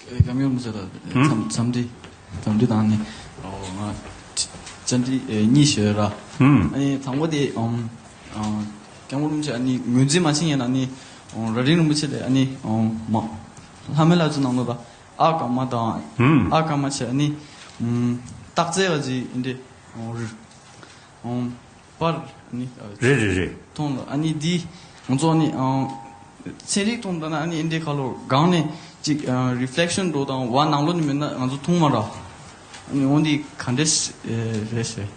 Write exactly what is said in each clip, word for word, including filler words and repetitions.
ཨེ། སྐྱབས་མགོན་རིན་པོ་ཆེ་ལ་འཚམས་འཚམས་འདྲི། འཚམས་འདྲི་དང་ནི། ཨོ། ང་བཅར་འདྲི་ཨེ་གཉིས་ཞུ་ཡོད་ར། ཨ་ནི་དང་པོ་དེ་ཨམ་ཨ་སྐྱབས་མགོན་རིན་པོ་ཆེ་ཨ་ནི་ངོས་འཛིན་མ་བྱེད་ཉན་ཨ་ནི་ཨོ་རྭ་སྒྲེང་རིན་པོ་ཆེ་ལས་ཨ་ནི་ཨོ་མ་ལྷ་མོའི་བླ་མཚོ་ནང་ལོ་ད་ཨ་ཀ་མ་དང་ཨ་ཀ་མ་ཆེ་ཨ་ནི་ཨམ་རྟགས་རྩལ་བ་ཅིག་ཨིན་ཏེ་ཨོ་རི་ཨོ་པར་ཨ་ནི་ཨ་རེད་རེད་རེད། མཐོང་ལ་ཨ་ནི་འདི་ང་ཚོ་ཨ་ནི་ཨ་ཚན་རིག་མཐོང་ད་ན་ཨ་ནི་ཨིན་ཏེ་ཁ་ལོ་སྒང་ནས་ཅིག་ཨ་རི་ཕི་ལེག་ཤན་འགྲོ་དང་བ་ནང་ལོ་ནི་མེད་ན་ང་ཚོ་མཐོང་མ་ར། ཨ་ནི་འོ་འདི་ག་འདྲས་ཨེ་རེད་ཟེར།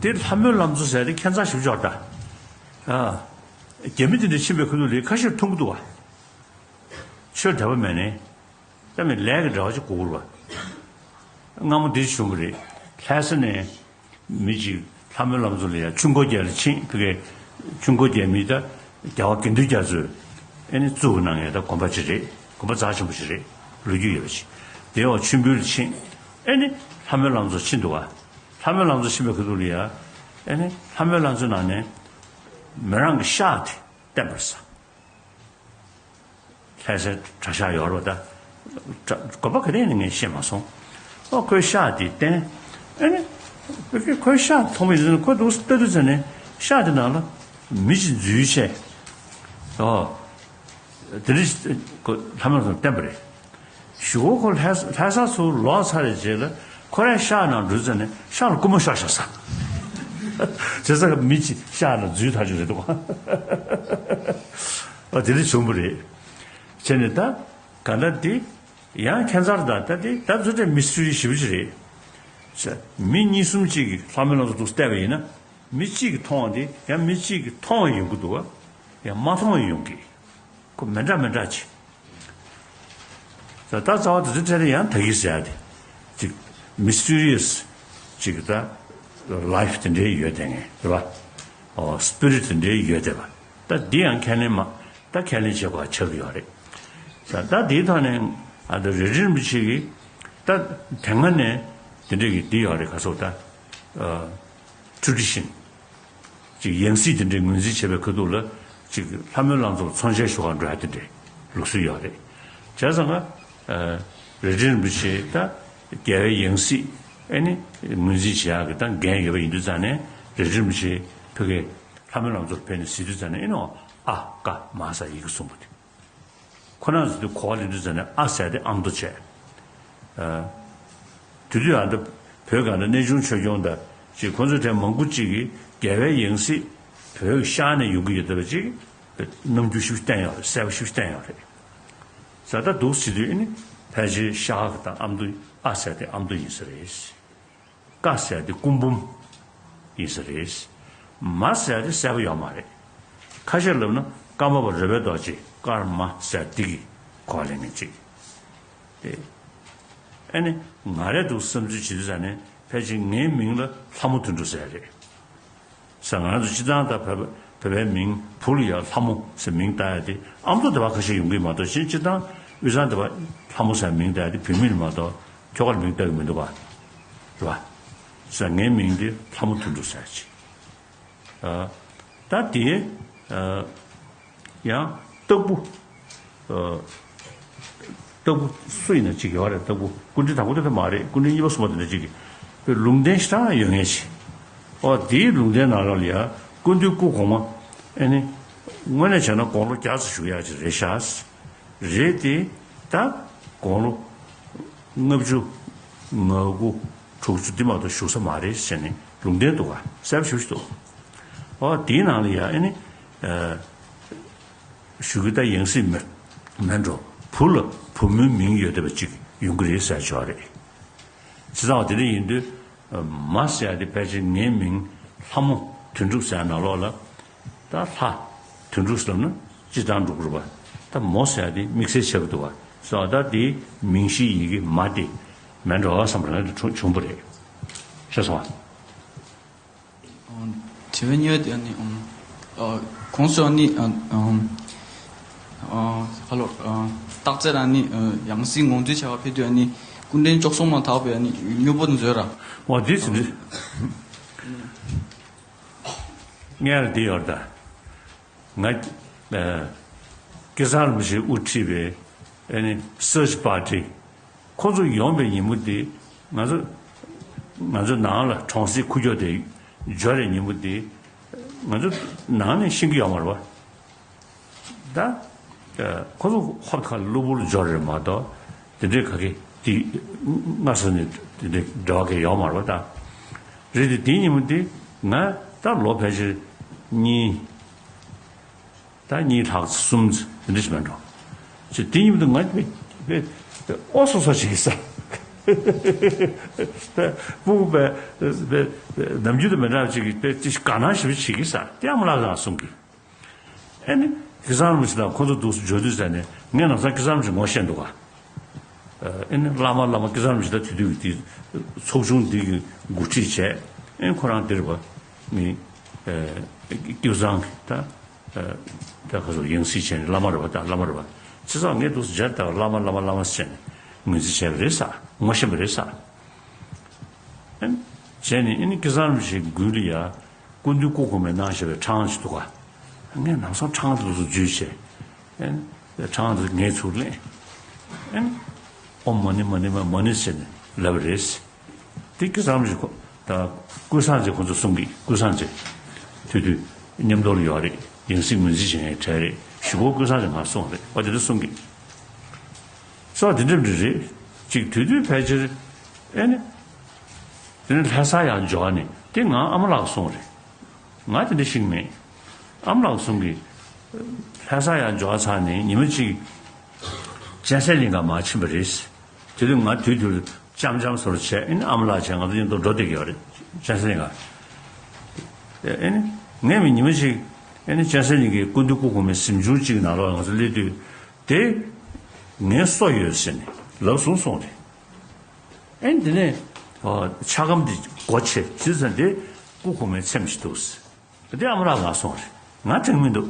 དེ་ལྷ་མོའི་བླ་མཚོ་ཟེར་དེ་ཁྱད་མཚར་ཞིག་འབྱོར་ད། ཨ། རྒྱ་མི་དེ་འདྲ་ཕྱིན་པའི་ཁ་ཐུག་ལས་ཁ་ཤས་མཐོང་གི་འདུག་བ། ཆོས་དད་པ་མེད་ནས། ད་མི་ལས་ཀྱི་འབྲེལ་བ་ཅིག་དགོས་ཀྱི་རེད་བ། སྔ་མོ་འདི་བྱུང་གི་རེད། ལྷ་ས་ནས་མི་གཅིག་ལྷ་མོའི་བླ་མཚོ་ལ་ཡ་ཆུ་འགོ་རྒྱལ་ལ་ཕྱིན་ཕ་གིའི་ཆུ་འགོ་རྒྱལ་མི་ད་རྒྱལ་བ་དགེ་འདུན་རྒྱ་མཚོས་ཨེ་ནི་བཙུགས་གནང་ཡས་ད་དགོན་པ་ཅིག་རེད། དགོན་པ་རྩ་ཆེན་པོ་ཅིག་རེད། ལོ་རྒྱུས་ཡོད་པ་ཅིག་དེའི་འོག་མཆོད་འབུལ་ལ་ཕྱིན། ཨེ་ནི་ལྷ་མོའི་བླ་མཚོ་ཕྱིན་འདུག་བ། ལྷ་མོའི་བླ་མཚོ་ཕྱིན་པའི་ཁ་ཐུག་ལ་ཡ་ཨེ་ནི་ལྷ་མོའི་བླ་མཚོའི་ནང་ནས་མི་རང་གི་ཤག་དེ་བསྟན་པར་ཟ། ལྷ་སའི་གྲྭ་ཤག་ཡོད་རེད་བ་ད། གྲྭ་དགོན་པ་ག་དེ་ཡིན་ནི་ངས་ཤེས་མ་སོང་། ཨོ་ཁོའི་ཤག་དེ་བསྟན། ཨེ་ནི། ཁོའི་ཤག་མཐོང་མི་ཡིན་ཁོ་འདུག་ལྟ་དུས་ཙམ་ནས་ཤག་དེ་ནང་ལ་མི་གཅིག་འཛུལ་བྱས། ཨོ། དེ་རིང་ལྷ་མོ་ཚོ་བསྟན་པ་རེད། གཞུག་གུ་ཁོ་ལྷ་ལྷ་ས་ཚུར་ལོག་ཚར་རེ་རྗེས་ལ་ཁོ་རའི་ཤག་ནང་འགྲོ་ཙམ་ནས་ཤག་ལ་སྐུ་མོ་ཤོར་ཤག་ས། བྱས་ཙང་མི་གཅིག་ཤག་ནང་འཛུལ་ཐག་ཆོད་རེད་འདུག་ག་ཨ་དེ་འདྲ་བྱུང་བ་རེད། བྱས་ནས་ད་ག་ན་དེ་ཡང་ཁྱད་མཚར་དང་ད་དེ་ད་ཚོ་དེ་མི་སི་ཊི་རི་ཞེ་པོ་ཅིག་རེད། བྱས་མི་གཉིས་གསུམ་གཅིག་གིས་ལྷ་མོའི་བླ་མཚོ་འདུག་བལྟས་པ་ཡིན་ན་མི་གཅིག་གིས་མཐོང་བ་དེ་ཡང་མི་གཅིག་གིས་མཐོང་བ་ཡོང་གི་འདུག་ག་ཡང་མ་མཐོང་བ་ཡོང་གི་ཁོ་མི་འདྲ་མི་འདྲ་ཅིག་ད་ལྟ་རྩ་བ་དེ་ཚོའི་གྲས་ལ་ཡང་ད་གིན་ཟེར་ཡ་དེ། ཅིག་མི་སི་ཊི་རི་ཡས་ཅིག་ད་ལའིཕ་དེ་འདྲའི་ཡོད་དེ་ངས་རེད་པ། ཨོ་སི་པི་རི་ཊི་དེ་འདྲའི་ཡོད་དེ་པ། ད་འདི་ཡང་ཁས་ལེན་མ་ད་ཁས་ལེན་བྱེད་དགོས་ཆགས་ཀྱི་ཡོད་རེད། ད་ད་འདིའི་ཐོག་ནས་ཨ་ད་རྭ་སྒྲེང་རིན་པོ་ཆེ་གིས་ད་དེ་སྔ་ནས་དེ་འདྲའི་གི་འདི་ཡོད་རེད་ག་སོགས་ད་ཨ་ཊེ་རེ་ཌི་ཤན། ཅིག་ཡང་སྲིད་དེ་འདྲའི་ངོས་འཛིན་བྱེད་པའི་ཁ་ཐུག་ལ་ཅིག་ལྷ་མོའི་བླ་མཚོར་མཚོན་ཆ་ཞུ་གར་འགྲོ་ཡ་དེ་འདྲའི་ལུགས་སྲོལ་ཡོད་རེད། བྱས་ཙང་ང་རྭ་སྒྲེང་རིན་པོ་ཆེ་ད་རྒྱལ་བའི་ཡང་སྲིད་ཨེ་ནི་ངོས་འཛིན་བྱེད་ཡག་གི་ད་འགན་ཡོད་པ་ཡིན་དུས་ཙང་ནས་རྭ་སྒྲེང་རིན་པོ་ཆེ་ཕ་གིའི་ལྷ་མོའི་བླ་མཚོར་ཕེབས་ནས་གཟིགས་དུས་ཙང་ནས་ཨེ་ནོ་ཨ་ཀ་མ་ས་ཡི་གེ་གསུངས་པ་དེ། ཁོ་རང་ཚོ་དེ་གོ་བ་ལེན་དུས་ཙམ་ནས་ཨ་ཟེར་དེ་ཨ་མདོ་བྱས། ཨ། དེ་དུས་ཨ་མདོ་བོད་གང་ལ་གནས་ཆུང་ཆོས་སྐྱོང་དང་ཅིག་ཁོ་ཚོ་དེ་མང་པོ་ཅིག་གིས་རྒྱལ་བའི་ཡང་སྲིད་བོད་ཤར་ནས་ཡོང་གི་ཡོད་བསྡད་པ་ཅིག་རྣམ་འགྱུར་ཞིག་བསྟན་ཡོད་རེད། གསལ་པོ་ཞིག་བསྟན་ཡོད་རེད། ཟ་ད་འདུག་ཟེར་དུས་ཨ་ནི་ཕལ་ཆེར་ཤར་གི་དང་ཨ་མདོ་ཨ་ཟེར་དེ་ཨ་མདོ་ཡིན་ས་རེད། ཀ་ཟེར་དེ་སྐུ་འབུམ་ཡིན་ས་རེད། མ་ཟེར་དེ་གསལ་པོ་ཡོད་མ་རེད། ཁ་ཤས་ལབ་ན་ཀརྨ་པ་རོལ་པའི་རྡོ་རྗེ་ཀརྨ་ཟེར་དེ་གི་གོ་བ་ལེན་མཁན་ཅིག་དེ། ཨ་ནི་ང་རེད་འདུག་བསམ་ཚུལ་བྱེད་དུས་ཙང་ནས་ཕལ་ཆེར་ངའི་མིང་ལ་ལྷ་མོ་དོན་གྲུབ་ཟེར་རེད། ས་ང་ཚོ་སྤྱིར་བཏང་ད་བོད་བོད་པའི་མིང་བུ་ལ་ཡང་ལྷ་མོ་ཟེར་མིང་བཏགས་ཡ་དེ་ཨ་མདོ་དེ་བ་ཁ་ཤས་ཡོང་གི་མ་གཏོགས་གཞན་སྤྱིར་བཏང་དབུས་གཙང་དེ་བ་ལྷ་མོ་ཟེར་མིང་བཏགས་ཡ་དེ་བུད་མེད་ལ་མ་གཏོགས་ཁྱོ་ག་ལ་མིང་བཏགས་ཀྱི་མི་འདུག་བ། རེད་བ། ས་ངའི་མིང་དེ་ལྷ་མོ་དོན་གྲུབ་ཟེར་ཅིག་ཨ། ད་དེ་ཨ། ཡང་སྟག་བུ། ཨ། སྟག་བུ་སུ་ཡིན་ན་གཅིག་ཡོད་རེད། སྟག་བུ་སྐུ་ཕྲེང་དང་པོ་དེ་ད་མ་རེད། སྐུ་ཕྲེང་གཉིས་པ་གསུམ་པ་དེ་འདྲ་གཅིག་གིས་པའི་ལུང་བསྟན་ཞེ་དྲག་ཡོད་མཁན་ཞིག་ཨོ་དེའི་ལུང་བསྟན་ནང་ལོགས་ལ་ཡ་སྐུ་མདུན་སྐུ་གོང་མ་ཨེ་ནི་དངོས་གནས་བྱས་ན་དགུང་ལོ་བརྒྱ་ཙམ་བཞུགས་ཡག་ཅིག་རེད་ཤག་རེད་དེ་ད་དགུང་ལོ་ལྔ་བཅུ་ང་དགུ་དྲུག་ཅུ་འདི་མ་གཏོགས་བཞུགས་ས་མ་རེད་ཟེར་ནས་ལུང་བསྟན་འདུག་ག་གསལ་པོ་ཞེ་པོ་ཞིག་འདུག་ཨོ་དེའི་ནང་ལ་ཡ་ཨེ་ནི། ཞུ་གི་ད་ཡང་སྲིད་མེད་མེད་འགྲོ། བུ་ལ་བུ་མོའི་མིང་ཡོད་བསྡད་པ་ཅིག་ཡོང་གི་རེད་ཟེར་ཆོག་རེད། བྱས་ཙང་བ་དེ་འདྲ་ཡིན་དུས་མ་ཟེར་ཡ་དེ་ཕལ་ཆེར་ངའི་མིང་ལྷ་མོ་དོན་གྲུབ་ཟེར་ཡ་ནང་ལོགས་ལ་ད་ལྷ་དོན་གྲུབ་ཟེར་ན་སྤྱིར་བཏང་འགྲོ་གི་རེད་པ། ད་མོ་ཟེར་ཡ་དེ་དམིགས་བསལ་ཆགས་ཀྱི་འདུག་པ། སོ་ད་དེའི་མིང་གཞིའི་ཡི་གེ་མ་དེ་མེད་འགྲོ་བསམ་པ་ང་དེ་བྱུང་བྱུང་བ་རེད། ཤེས་སོང་ཨ། དྲི་བ་གཉིས་པ་དེ་ནི་ཨ་གོང་ས་ནི་ཨ་ཨ་ཧ་ལོ་ཨ་སྟག་རྩེ་ར་ནི་ཨ་ཡང་སྲིད་ངོས་འཛིན་བྱ་བ་ཕེབས་དུས་ཨ་ནི་སྐུ་ཕྲེང་བཅུ་གསུམ་མ་དག་པའི་ཨ་ནི་སྨྱོ་པོ་ནི་བཟོས་ར། འོ་དེ་ཚོ་ནི་ངས་ལ་དེ་ཡོད་ད། ང་ཨ་སྐལ་བཟང་རིན་པོ་ཆེས་དབུ་ཁྲིད་པའི་ ཨེ་ནི་སར་ཆི་པར་ཊི་ཁོ་ཚོ་ཡོང་པའི་ཉིན་མོ་དེ་ང་ཚོ་ང་ཚོ་ནང་ལ་གྲོང་གསེབ་ཁུག་ཀྱོག་དེ་འབྱོར་བའི་ཉིན་མོ་དེ་ང་ཚོ་ནང་ནས་ཤེས་ཀྱི་ཡོད་མ་རེད་པ། ད་ཁོ་ཚོ་ཧོབ་ཁ་གློ་བུར་འབྱོར་རེད་མ་གཏོགས་དེ་འདྲའི་ག་གེ་དེ་སྔ་ས་ནས་དེ་འདྲའི་འབྲེལ་བ་གང་ཡང་ཡོད་མ་རེད་པ། ད་རེད་དེ་དེའི་ཉིན་མོ་དེ་ང་ད་ལོ་ཕལ་ཆེར་གཉིས། ད་གཉིས་ལྷག་གསུམ་དེ་འདྲ་ཞིག་མེད་འགྲོ། ཅེས་དེ་ཉིད་དུ་ང་དཔེ་དཔེ་ཨོ་སོ་སོ་བྱེད་ས། དཔེ་སྤུ་གུ་དཔེ་དཔེ་ནམ་རྒྱུན་དུ་མི་འདྲ་བ་ཅིག་གིས་དཔེ་ཅི་ཞིག་དགའ་སྣང་ཞེ་པོ་བྱེད་ཀྱི་ས་དེ་ཨ་མ་ལགས་རང་གསུང་གི། ཨེ་ནི་ཀི་སང་རིན་པོ་ཆེ་དང་ཁོ་ཚོ་འདུག་སེ་འབྱོར་དུས་ཟེར་ནས་ངས་ནམ་སང་ཀི་སང་རིན་པོ་ཆེ་ངོ་ཤེས་འདུག་ག་ཨེ་ནི་བླ་མ་བླ་མ་ཀི་སང་རིན་པོ་ཆེ་ད་དེ་དུས་ཀྱི་དེ་ཚོགས་ཆུང་འདི་གི་འགོ་ཁྲིད་བྱས། ཨེ་ནི་ཁོ་རང་འདིར་བ་མི་ཀི་སང་གི་ད། ད་ཁ་སོ་ཡང་སྲིད་བྱས་ནས་བླ་མ་རེད་པ། ད་བླ་མ་རེད་པ། ཚེ་སང་ངས་འདུག་སེ་མཇལ་ད་བླ་མ་བླ་མ་བླ་མ་ཟེར་ནས་ངོས་འཛིན་བྱས་པ་རེད་ས། ངོ་ཤེས་པ་རེད་ས། ཨེ་བྱས་ནས་ཨེ་ནི་ཀི་སང་རིན་པོ་ཆེའི་མགུལ་ལ་ཡ་སྐུ་མདུན་སྐུ་གོང་མས་གནང་བཞག་པའི་ཕྲེང་ཞིག་འདུག་ག་ངས་ནམ་སང་ཕྲེང་དེ་ཚོ་འཇུས་བྱས། ཨེ་ནི་ཕྲེང་དེ་ངས་ཚུར་ལེན། ཨེ་ནི་ཨོཾ་མ་ཎི་མ་ཎི་མ་མ་ཎི་ཟེར་ནས་ལབ་པ་རེད། དེ་ཀི་སང་རིན་པོ་ཆེ་ཁོ་ད་ཀུན་བཟང་རྗེ་ཁོ་ཚོ་གསུང་གི། ཀུན་བཟང་རྗེ་དུས་དུས་མཉམ་དུ་ལ་ཡོད་རེད། ཡང་སྲིད་ངོས་འཛིན་བྱེད་མཁན་གྲས་རེད། གཞུག་གུ་ཀུན་བཟང་རྗེ་ང་གསུང་རེད་པ། དེ་འདྲ་གསུང་གི། སོ་དེ་འདྲ་འདྲ་རེད། ཅིག་དུས་དུས་ཕལ་ཆེར་ཨེ་ནི་དེ་ནི་ལྷ་ས་ཡང་འབྱོར་ནས་དེ་ང་ཨ་མ་ལགས་གསུང་རེད། ང་དེ་འདྲ་ཤེས་མེད། ཨ་མ་ལགས་གསུང་གི། ལྷ་ས་ཡང་འབྱོར་ཚར་ནས་ཉི་མ་གཅིག་སྤྱན་གསལ་གླིང་ག་མར་ཕྱིན་པ་རེད། དེ་དུས་ང་དུས་དུས་འཆམ་འཆམ་སོར་བྱས། ཨེ་ནི་ཨ་མ་ལགས་བྱས་ང་ཚོ་མཉམ་དུ་འགྲོ་བསྡད་ཀྱི་ཡོད་རེད། སྤྱན་གསལ་གླིང་ག་ཨེ་ནི་ངས་མི་ཉི་མ་ཞིག་ཨེ་ནི་སྤྱན་གསལ་གླིང་གི་སྐུ་མདུན་སྐུ་གོང་མའི་གཟིམ་ཆུང་གཅིག་ནང་ལོགས་ང་ཚོ་སླེབས་དུས་དེ་ངའི་སོ་ཡོད་ཟེར་ནས་ལབ་སོང་གསུངས་རེད། ཨེ་ནི་དེ་ནས་ཆ་སྒམ་དེ་སྒོ་ཕྱེ་ཟེར་ཙང་དེ་སྐུ་གོང་མའི་ཚེམས་ཤིག་འདུག་ཟེར། དེ་ཨ་མ་ལགས་ང་སོང་རེད། ང་དྲན་མི་འདུག